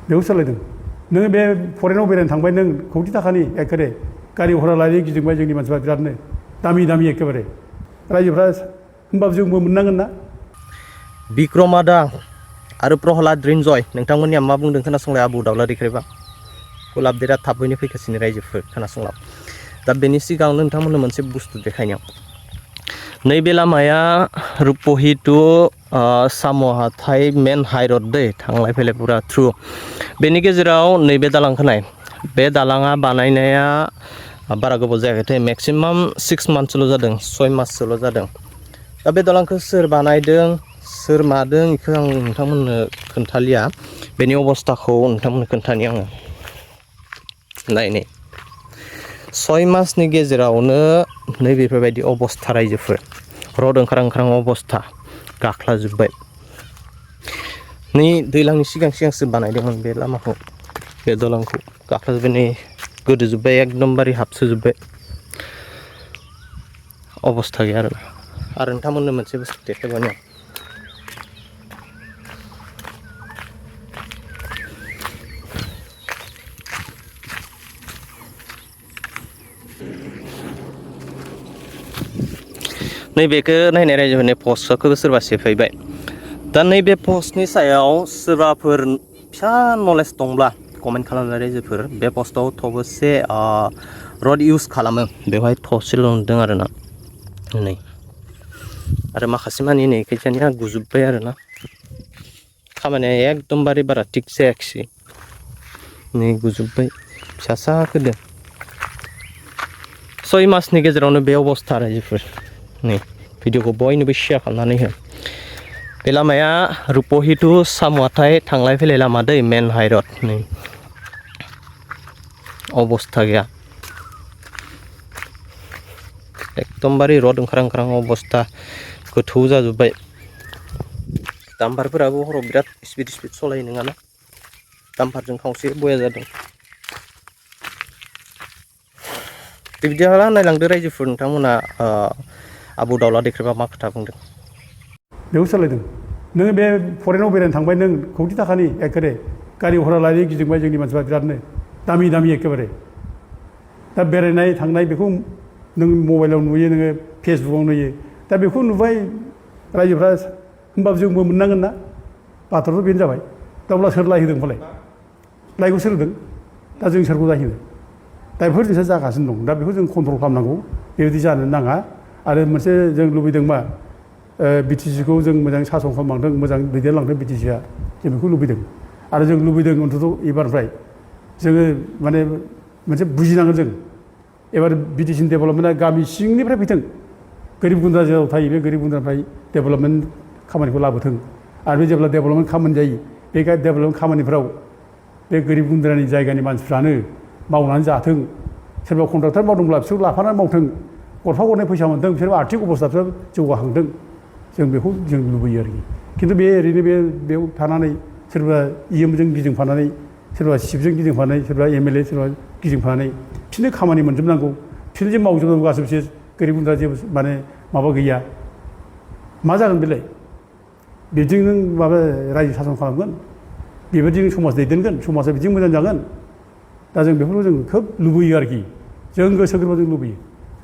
बेखौ सालायदों नोङो बे फरेनाव बेरायनो थांबाय नों कौटि थाखानि एखेबारे गारि घरा लायै गिदिंबाय जोंनि मानसिफ्रा बिरादनो दामि दामि एखेबारे रायजोफ्रा होमबाबो जोंबो मोननांगोन ना बिक्रमादा आरो प्रहलाद रिन्जय नोंथांमोननिया मा बुंदों खोनासंलाय आबु दाउला दैख्रेबा फुल आपडेटआ थाबैनो फैगासिनो रायजोफोर खोनासंलां दा बेनि सिगाङावनो नोंथांमोननो मोनसे बुस्थु देखायनायाव नैबे लामाया रुपहि टु साम'हाथाय मेन हाइरड दै थांलाय फैलाय पुरा थ्रु बेनि गेजेराव नैबे दालांखौ नाय बे दालाङा बानायनाया बारा गोबाव जायाखै मेक्सिमाम 6 मान्थसोल' जादों 6 माससोल' जादों दा बे दालांखौ सोर बानायदों सोर मादों बेखौ आं नोंथांमोननो खोन्थालिया बेनि अबस्थाखौ नोंथांमोननो खोन्थानि आङो नायनै 6 मासनि गेजेरावनो नैबेफोरबायदि अबस्था रायजोफोर रड ओंखार अबस्था गाख्लाजोब्बाय नै दैज्लांनि सिगांसो बानायदोंमोन बे लामाखौ बे दलांखौ गाख्लाजोब्बाय नै गोदोजोब्बाय एकदमबारे हाबसोजोब्बाय अबस्था गैया आरो नोंथांमोननो मोनसे बुस्थु देखायबावनि आं नैबेखौ नायनाय रायजोफोरनि पस्टखौ सोरबा सेफायबाय दा नैबे पस्टनि सायाव सोरबाफोर फिसा नलेज दंब्ला कमेन्ट खालामनाय रायजोफोर बे पस्टआव थबसे रड इउज खालामो बेवहाय थसेल' नुदों आरोना नै आरो माखासे मानि नै खैजानिया गुजोब्बाय आरोना खामानिया एकदमबारे बारा थिग जायाखिसै नै गुजोब्बाय फिसासा होदों 6 मासनि गेजेरावनो बे अबस्था रायजोफोर नै भिडिअखौ बयनोबो शेयार खालामनानै हो बे लामाया रुपहि टु साम'हाथाय थांलाय फैलाय लामा दै मेन हाइरड नै अबस्था गैया एकदमबारे रड ओंखार अबस्था गोथौ जाजोब्बाय दाम्पारफोराबो हराव बिराद स्पिड सालायो नङाना दाम्पारजों खावसे बया जादों बिदिब्ला नायलांदो रायजोफोर नोंथांमोना आबु दाउला दैख्रेबा मा खोथा बुंदों बेखौ सालायदों नोङो बे फरेनाव बेरायनो थांबाय नों कौटि थाखानि एखेबारे गारि घरा लायै गिदिंबाय जोंनि मानसिफ्रा बिरादनो दामि दामि एखेबारे दा बेरायनाय थांनाय बेखौ नों मबाइलाव नुयो नोङो फेसबुकआव नुयो दा बेखौ नुबाय रायजोफ्रा होमबाबो जोंबो मोननांगोन ना बाथ्राथ' बेनो जाबाय दा अब्ला सोर लाय होदों फालाय लायखौ सोर होदों दा जों सोरखौ जाहैनो दा बेफोर जिनिसा जागासिनो दं दा बेखौ जों कन्ट्रल खालामनांगौ बेबायदि जानो नाङा आरो मोनसे जों लुबैदों मा बिटिसिखौ जों मोजां सासन खालामलांदों मोजां दैदेनलांदों बिटिसिआ जों बेखौ लुबैदों आरो जों लुबैदों अन्तत' एबारनिफ्राय जोङो माने मोनसे बुजिनांगोन जों एबार बिटिसिनि डेभेलपमेन्टआ गामि सिंनिफ्राय फैथों गोरिब गुन्द्रा जेराव थायो बे गोरिब गुन्द्रानिफ्राय डेभेलपमेन्ट खामानिखौ लाबोथों आरो बे जेब्ला डेभेलपमेन्ट खामानि जायो बे डेभेलपमेन्ट खामानिफ्राव बे गोरिब गुन्द्रानि जायगानि मानसिफ्रानो मावनानै जाथों सोरबा कन्ट्राक्टर मावदोंब्ला बिसोरखौ लाफानानै मावथों गरफा गरनै फैसा मोनथों बिसोरबो आर्थिक अबस्थाफ्रा जौगाखांथों जों बेखौ जों लुबैयो आरोखि खिन्थु बे ओरैनो बेयाव थानानै सोरबा इएमजों गिदिंफानानै सोरबा सिपजों गिदिंफानानै सोरबा एमएलए सोरबा गिदिंफानानै बिसोरनो खामानि मोनजोबनांगौ बिसोरनो जे मावजोबनांगौ गासैबो बिसोर गोरिब गुन्द्रा जेबो माने माबा गैया मा जागोन बेलाय बिदिजों नों माबा रायजो सासन खालामगोन बेबायदिजों समाज दैदेनगोन समाजा बिदिजों मोजां जागोन दा जों बेफोरखौ जों खोब लुबैयो आरोखि जों गोसो गोरबोजों जों लुबैयो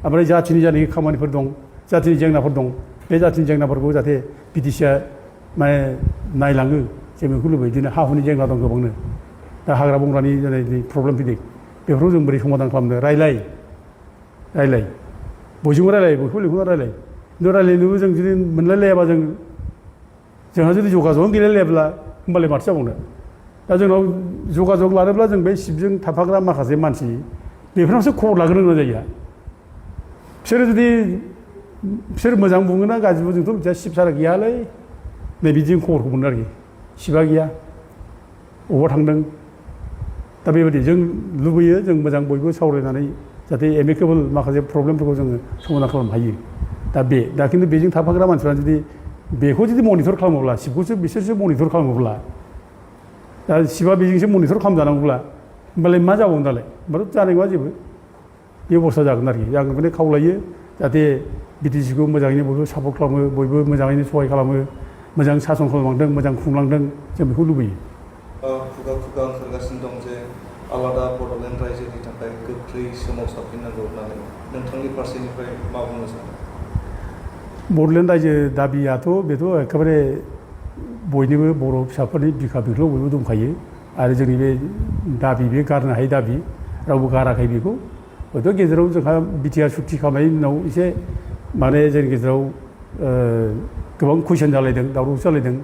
ओमफ्राय जाथिनि जानाखि खामानिफोर दं जाथिनि जेंनाफोर दं बे जाथिनि जेंनाफोरखौ जाहाथे बिटिसिआ माने नायलाङो जों बेखौ लुबैयो बिदिनो हा हुनि जेंना दं गोबांनो दा हाग्रा बंग्रानि प्रब्लेम फैदों बेफोरखौ जों बोरै समाधान खालामनो रायलाय बयजोंबो रायलाय बयखौबो लिंहरना रायलाय खिन्थु रायलायनोबो जों जुदि मोनलायलायाबा जोंहा जुदि जगाजगआनो गैलायलायाब्ला होमबालाय माथो जाबावनो दा जोंनाव जगाजग लानोब्ला जों बे सिपजों थाफाग्रा माखासे मानसि बेफोरनावसो खबर लाग्रोनो गोनां जायो बिसोर मोजां बुङोना गाज्रि बुङो जोंथ' मिथिया सिप सारा गैयालै नै बिदिजों खबरखौ मोनो आरोखि सिपआ गैया बबावबा थांदों दा बेबायदि जों लुबैयो जों मोजां बयबो सावरायनानै जाहाथे एमिकेबोल माखासे प्रब्लेमफोरखौ जोङो समाधान खालामनो हायो दा खिन्थु बेजों थाफाग्रा मानसिफ्रा जुदि बेखौ जुदि मनिटर खालामोब्ला सिपखौसो बिसोरसो मनिटर खालामोब्ला दा सिपआ बेजोंसो मनिटर खालामजानांगौब्ला होमबालाय मा जाबावगोन दालाय होमबाथ' जानाय नङा जेबो बे अबस्था जागोन आरोखि आं बेखौनो खावलायो जाहाथे बिटिसिखौ मोजाङैनो बयबो सापर्ट खालामो बयबो मोजाङैनो सहाय खालामो मोजां सासन खालामलांदों मोजां खुंलांदों जों बेखौ लुबैयो खुगा खुगा ओंखारगासिनो दं जे आलादा बड'लेण्ड रायजोनि थाखाय गोख्रै सोमावसारफिननांगौ होननानै नोंथांनि फारसेनिफ्राय मा बुंनो सानो? बड'लेण्ड रायजो दाबियाथ' बेथ' एखेबारे बयनिबो बर' फिसाफोरनि बिखा बिख्लो बयबो दंखायो आरो जोंनि बे दाबि बे गारनो हायै दाबि रावबो गाराखै बेखौ हयथ' गेजेराव जोंहा बिटिआर सुक्ति खालामनायनि उनाव एसे माने जोंनि गेजेराव गोबां कुइसन जालायदों दावराव जालायदों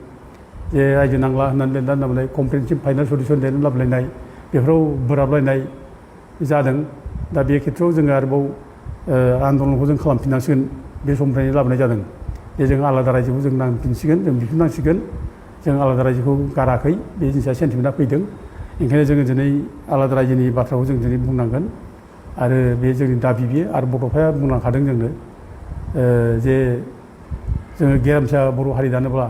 जे रायजो नांला होननानै लिरना दोननाय कमप्रिहेनसिभ फाइनाल सलिउसन लिरनानै लाबोलायनाय बेफोराव बोराबलायनाय जादों दा बे खेथ्रआव जोङो आरोबाव आन्दलनखौ जों खालामफिननांसिगोन बे समनिफ्रायनो लाबोनाय जादों जे जों आलादा रायजोखौ जों नांफिनसिगोन जों बिफिननांसिगोन जों आलादा रायजोखौ गाराखै बे जिनिसा सेन्टिमेन्टआ फैदों ओंखायनो जोङो दिनै आलादा रायजोनि बाथ्राखौ जों दिनै बुंनांगोन आरो बे जोंनि दाबि बियो आरो बड'फाया बुंलांखादों जोंनो जे जोङो गेरेमसा बर' हारि दानोब्ला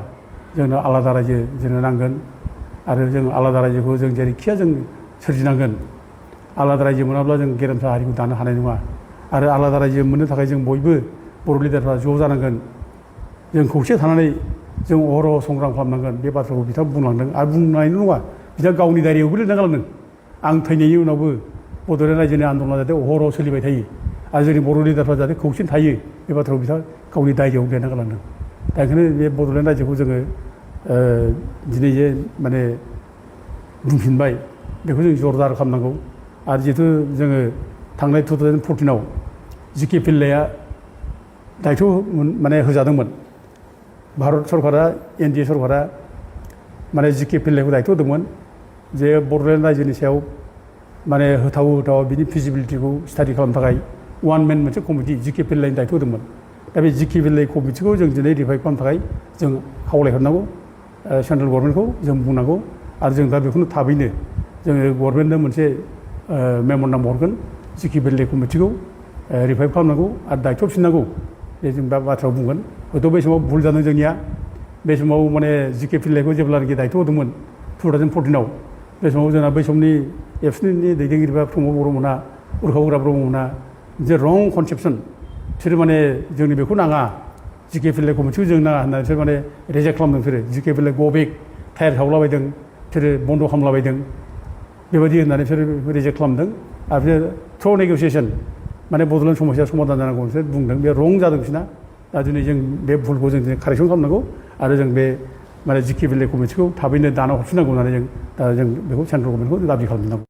जोंनो आलादा रायजो जोंनो नांगोन आरो जों आलादा रायजोखौ जों जेरैखिया जों सोरजिनांगोन आलादा रायजो मोनाब्ला जों गेरेमसा हारिखौ दानो हानाय नङा आरो आलादा रायजो मोननो थाखाय जों बयबो बर' लिडारफ्रा ज' जानांगोन जों खौसे थानानै जों अहरह संग्राम खालामनांगोन बे बाथ्राखौ बिथाङा बुंलांदों आरो बुंनायल' नङा बिथाङा गावनि दायरियावबो लिरना गालांदों आं थैनायनि उनावबो बड'लेण्ड रायजोनि आन्दलना जाहाथे अहरह सोलिबाय थायो आरो जोंनि बर' लिडारफ्रा जाहाथे खौसेनो थायो बे बाथ्राखौ बिथाङा गावनि दायरियाव लिरना गालांदों दा ओंखायनो बे बड'लेण्ड रायजोखौ जोङो दिनै जे माने बुंफिनबाय बेखौ जों जरदार खालामनांगौ आरो जिहेतु जोङो थांनाय 2014आव जिके पिल्लाया दायथ' माने होजादोंमोन भारत सरकारा एनडिए सरकारा माने जिके पिल्लायखौ दायथ' होदोंमोन जे बड'लेण्ड रायजोनि सायाव माने होथाव बिनि फिजिबिलिटिखौ स्टाडि खालामनो थाखाय वान मेन मोनसे कमिटि जिके पिल्लायनि दायथ' होदोंमोन दा बे जिके पिल्लाय कमिटिखौ जों दिनै रिभाइभ खालामनो थाखाय जों खावलायहरनांगौ सेन्ट्रेल गभर्नमेन्टखौ जों बुंनांगौ आरो जों दा बेखौनो थाबैनो जोङो गभर्नमेन्टनो मोनसे मेम'रेन्डाम हरगोन जिके पिल्लाय कमिटिखौ रिभाइभ खालामनांगौ आरो दायथ' फिननांगौ बे जों दा बाथ्राखौ बुंगोन हयथ' बै समाव भुल जादों जोंनिया बे समाव माने जिके पिल्लायखौ जेब्लानाखि दायथ' होदोंमोन 2014आव बे समाव जोंना बै समनि एबसुनि दैदेनगिरिफ्रा प्रमद बर'मोनहा उर्खाव गोरा ब्रह्ममोनहा जे रं कनसेपसन बिसोरो माने जोंनि बेखौ नाङा जिके पिल्लाय कमिटिखौ जों नाङा होननानै बिसोर माने रिजेक्ट खालामदों बिसोरो जिके पिल्लाय गबेक टायार सावलाबायदों बिसोरो बन्द' खालामलाबायदों बेबायदि होननानै बिसोरो रिजेक्ट खालामदों आरो बिसोर थ्र' नेगसियेसन माने बड'लेण्ड समस्या समाधान जानांगौ बिसोर बुंदों बे रं जादों बिसोरना दा दिनै जों बे भुलखौ जों दिनै कारेक्सन खालामनांगौ आरो जों बे माने जिके पिल्लाय कमिटिखौ थाबैनो दाना हरफिननांगौ होननानै जों दा जों बेखौ सेन्ट्रेल गभर्नमेन्टखौ दाबि खालामनांगौ